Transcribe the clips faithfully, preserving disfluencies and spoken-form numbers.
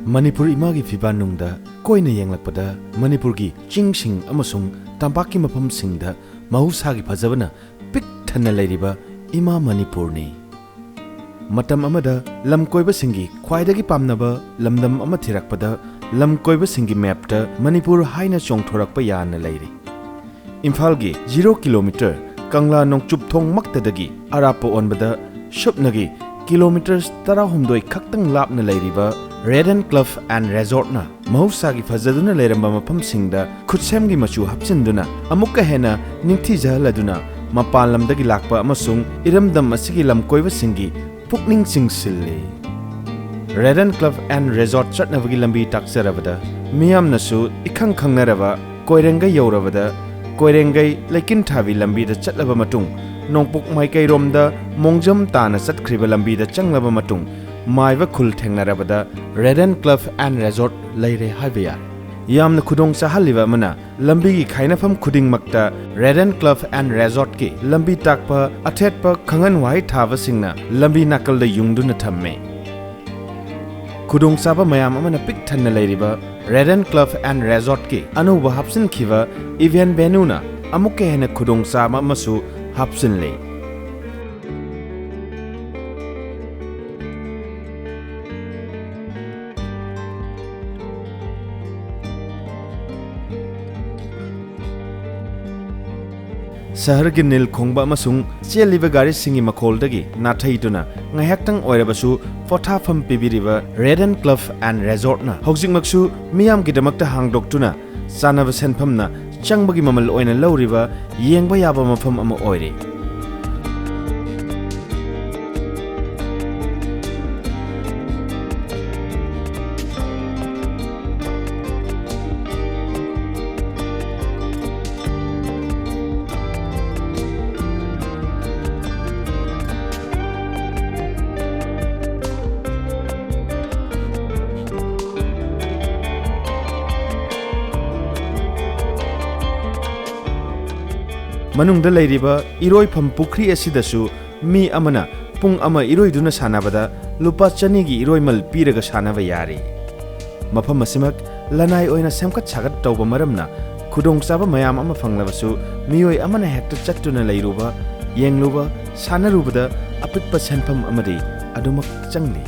ꯃꯅꯤꯄꯨꯔ ꯏꯃꯥꯒꯤ ꯐꯤꯕꯥꯟꯅꯨꯡꯗ ꯀꯣꯏꯅ ꯌꯦꯡꯂꯛꯄꯗ ꯃꯅꯤꯄꯨꯔꯒꯤ ꯆꯤꯡꯁꯤꯡ ꯑꯃꯁꯨꯡ ꯇꯝꯄꯥꯛꯀꯤ ꯃꯐꯝꯁꯤꯡꯗ ꯃꯍꯧꯁꯥꯒꯤ ꯐꯖꯕꯅ ꯄꯤꯛ ꯊꯟꯅ ꯂꯩꯔꯤꯕ ꯏꯃꯥ ꯃꯅꯤꯄꯨꯔꯅꯤ꯫ ꯃꯇꯝ ꯑꯃꯗ ꯂꯝꯀꯣꯏꯕꯁꯤꯡꯒꯤ ꯈ꯭ꯋꯥꯏꯗꯒꯤ ꯄꯥꯝꯅꯕ ꯂꯝꯗꯝ ꯑꯃ ꯊꯤꯔꯛꯄꯗ ꯂꯝꯀꯣꯏꯕꯁꯤꯡꯒꯤ ꯃꯦꯞꯇ ꯃꯅꯤꯄꯨꯔ ꯍꯥꯏꯅ ꯆꯣꯡꯊꯣꯔꯛꯄ ꯌꯥꯅ ꯂꯩꯔꯤ꯫ ꯏꯝꯐꯥꯜꯒꯤ ꯖꯤꯔꯣ ꯀꯤꯂꯣꯃꯤꯇꯔ ꯀꯪꯂꯥ ꯅꯣꯡꯆꯨꯞ ꯊꯣꯡꯃꯛꯇꯗꯒꯤ ꯑꯔꯥꯞꯄ ꯑꯣꯟꯕꯗ ꯁꯨꯞꯅꯒꯤ ꯀꯤꯂꯣꯃꯤꯇꯔ ꯇꯔꯥꯍꯨꯝꯗꯣꯏ ꯈꯛꯇꯪ ꯂꯥꯞꯅ ꯂꯩꯔꯤꯕ Red and Club and Resortꯅ ꯃꯍꯧꯁꯥꯒꯤ ꯐꯖꯗꯨꯅ ꯂꯩꯔꯝꯕ ꯃꯐꯝꯁꯤꯡꯗ ꯈꯨꯠꯁꯦꯝꯒꯤ ꯃꯆꯨ ꯍꯥꯞꯆꯤꯟꯗꯨꯅ ꯑꯃꯨꯛꯀ ꯍꯦꯟꯅ ꯅꯤꯡꯊꯤꯖꯍꯜꯂꯗꯨꯅ ꯃꯄꯥꯟ ꯂꯝꯗꯒꯤ ꯂꯥꯛꯄ ꯑꯃꯁꯨꯡ ꯏꯔꯝꯗꯝ ꯑꯁꯤꯒꯤ ꯂꯝꯀꯣꯏꯕꯁꯤꯡꯒꯤ ꯄꯨꯛꯅꯤꯡ ꯆꯤꯡꯁꯤꯜꯂꯤ꯫ Red and Club and Resort ꯆꯠꯅꯕꯒꯤ ꯂꯝꯕꯤ ꯇꯥꯛꯆꯔꯕꯗ ꯃꯤꯌꯥꯝꯅꯁꯨ ꯏꯈꯪ ꯈꯪꯅꯔꯕ ꯀꯣꯏꯔꯦꯡꯒꯩ ꯌꯧꯔꯕꯗ ꯀꯣꯏꯔꯦꯡꯒꯩ ꯂꯩꯀꯤꯟꯊꯥꯕꯤ ꯂꯝꯕꯤꯗ ꯆꯠꯂꯕ ꯃꯇꯨꯡ ꯅꯣꯡꯄꯣꯛ ꯃꯥꯏꯀꯩꯔꯣꯝꯗ ꯃꯣꯡꯖꯝ ꯇꯥꯅ ꯆꯠꯈ꯭ꯔꯤꯕ ꯂꯝꯕꯤꯗ ꯆꯪꯂꯕ ꯃꯇꯨꯡ ꯃꯥꯏꯕ ꯈꯨꯜ ꯊꯦꯡꯅꯔꯕꯗ Red and Club and Resort ꯂꯩꯔꯦ ꯍꯥꯏꯕ ꯌꯥꯔꯦ꯫ ꯌꯥꯝꯅ ꯈꯨꯗꯣꯡ ꯆꯥꯍꯜꯂꯤꯕ ꯑꯃꯅ ꯂꯝꯕꯤꯒꯤ ꯈꯥꯏꯅꯐꯝ ꯈꯨꯗꯤꯡꯃꯛꯇ Red and Club and Resortꯀꯤ ꯂꯝꯕꯤ ꯇꯥꯛꯄ ꯑꯊꯦꯠꯄ ꯈꯪꯍꯟ ꯋꯥꯍꯩ ꯊꯥꯕꯁꯤꯡꯅ ꯂꯝꯕꯤ ꯅꯥꯀꯜꯗ ꯌꯨꯡꯗꯨꯅ ꯊꯝꯃꯦ꯫ ꯈꯨꯗꯣꯡꯆꯥꯕ ꯃꯌꯥꯝ ꯑꯃꯅ ꯄꯤꯛ ꯊꯟꯅ ꯂꯩꯔꯤꯕ Red and Club and Resortꯀꯤ ꯑꯅꯧꯕ ꯍꯥꯞꯆꯤꯟꯈꯤꯕ event venueꯅ ꯑꯃꯨꯛꯀ ꯍꯦꯟꯅ ꯈꯨꯗꯣꯡꯆꯥꯕ ꯑꯃꯁꯨ ꯍꯥꯞꯆꯤꯜꯂꯤ꯫ ꯁꯍꯔꯒꯤ ꯅꯤꯜ ꯈꯣꯡꯕ ꯑꯃꯁꯨꯡ ꯆꯦꯜꯂꯤꯕ ꯒꯥꯔꯤꯁꯤꯡꯒꯤ ꯃꯈꯣꯜꯗꯒꯤ ꯅꯥꯊꯩꯗꯨꯅ ꯉꯥꯏꯍꯥꯛꯇꯪ ꯑꯣꯏꯔꯕꯁꯨ ꯄꯣꯊꯥꯐꯝ ꯄꯤꯕꯤꯔꯤꯕ Red and Club and Resortꯅ ꯍꯧꯖꯤꯛꯃꯛꯁꯨ ꯃꯤꯌꯥꯝꯒꯤꯗꯃꯛꯇ ꯍꯥꯡꯗꯣꯛꯇꯨꯅ ꯆꯥꯅꯕ ꯁꯦꯟꯐꯝꯅ ꯆꯪꯕꯒꯤ ꯃꯃꯜ ꯑꯣꯏꯅ ꯂꯧꯔꯤꯕ ꯌꯦꯡꯕ ꯌꯥꯕ ꯃꯐꯝ ꯑꯃ ꯑꯣꯏꯔꯦ꯫ ꯃꯅꯨꯡꯗ ꯂꯩꯔꯤꯕ ꯏꯔꯣꯏꯐꯝ ꯄꯨꯈ꯭ꯔꯤ ꯑꯁꯤꯗꯁꯨ ꯃꯤ ꯑꯃꯅ ꯄꯨꯡ ꯑꯃ ꯏꯔꯣꯏꯗꯨꯅ ꯁꯥꯟꯅꯕꯗ ꯂꯨꯄꯥ ꯆꯅꯤꯒꯤ ꯏꯔꯣꯏꯃꯜ ꯄꯤꯔꯒ ꯁꯥꯟꯅꯕ ꯌꯥꯔꯤ꯫ ꯃꯐꯝ ꯑꯁꯤꯃꯛ ꯂꯅꯥꯏ ꯑꯣꯏꯅ ꯁꯦꯝꯒꯠ ꯁꯥꯒꯠ ꯇꯧꯕ ꯃꯔꯝꯅ ꯈꯨꯗꯣꯡꯆꯥꯕ ꯃꯌꯥꯝ ꯑꯃ ꯐꯪꯂꯕꯁꯨ, ꯃꯤꯑꯣꯏ ꯑꯃꯅ ꯍꯦꯛꯇ ꯆꯠꯇꯨꯅ ꯂꯩꯔꯨꯕ, ꯌꯦꯡꯂꯨꯕ, ꯁꯥꯟꯅꯔꯨꯕꯗ ꯑꯄꯤꯛꯄ ꯁꯦꯟꯐꯝ ꯑꯃꯗꯤ ꯑꯗꯨꯃꯛ ꯆꯪꯂꯤ꯫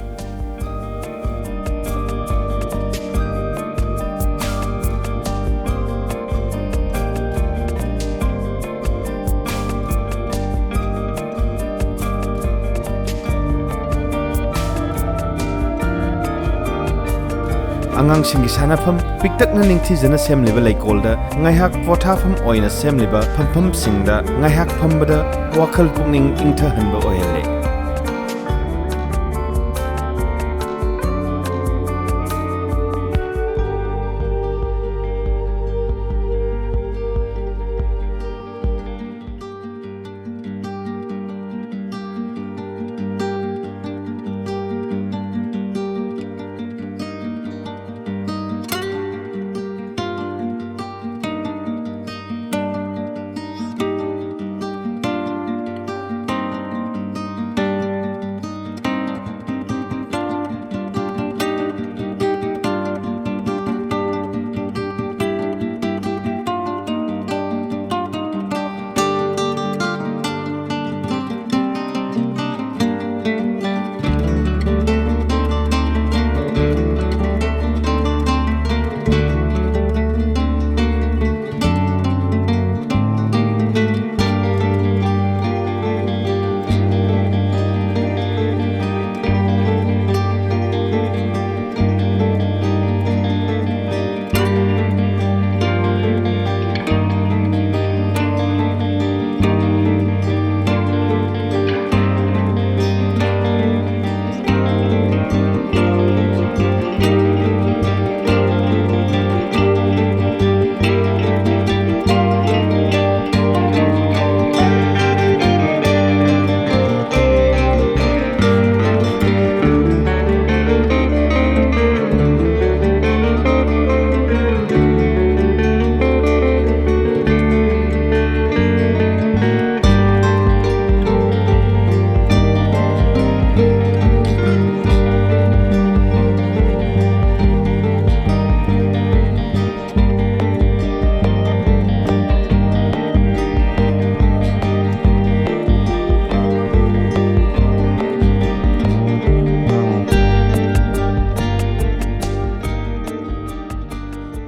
ꯑꯉꯥꯡꯁꯤꯡꯒꯤ ꯁꯥꯟꯅꯐꯝ, ꯄꯤꯛꯇꯛꯅ ꯅꯤꯡꯊꯤꯖꯅ ꯁꯦꯝꯂꯤꯕ ꯂꯩꯀꯣꯜꯗ ꯉꯥꯏꯍꯥꯛ ꯄꯣꯊꯥꯐꯝ ꯑꯣꯏꯅ ꯁꯦꯝꯂꯤꯕ ꯐꯝꯐꯝꯁꯤꯡꯗ ꯉꯥꯏꯍꯥꯛ ꯐꯝꯕꯗ ꯋꯥꯈꯜ ꯄꯨꯛꯅꯤꯡ ꯏꯪꯊꯍꯟꯕ ꯑꯣꯏꯍꯜꯂꯦ꯫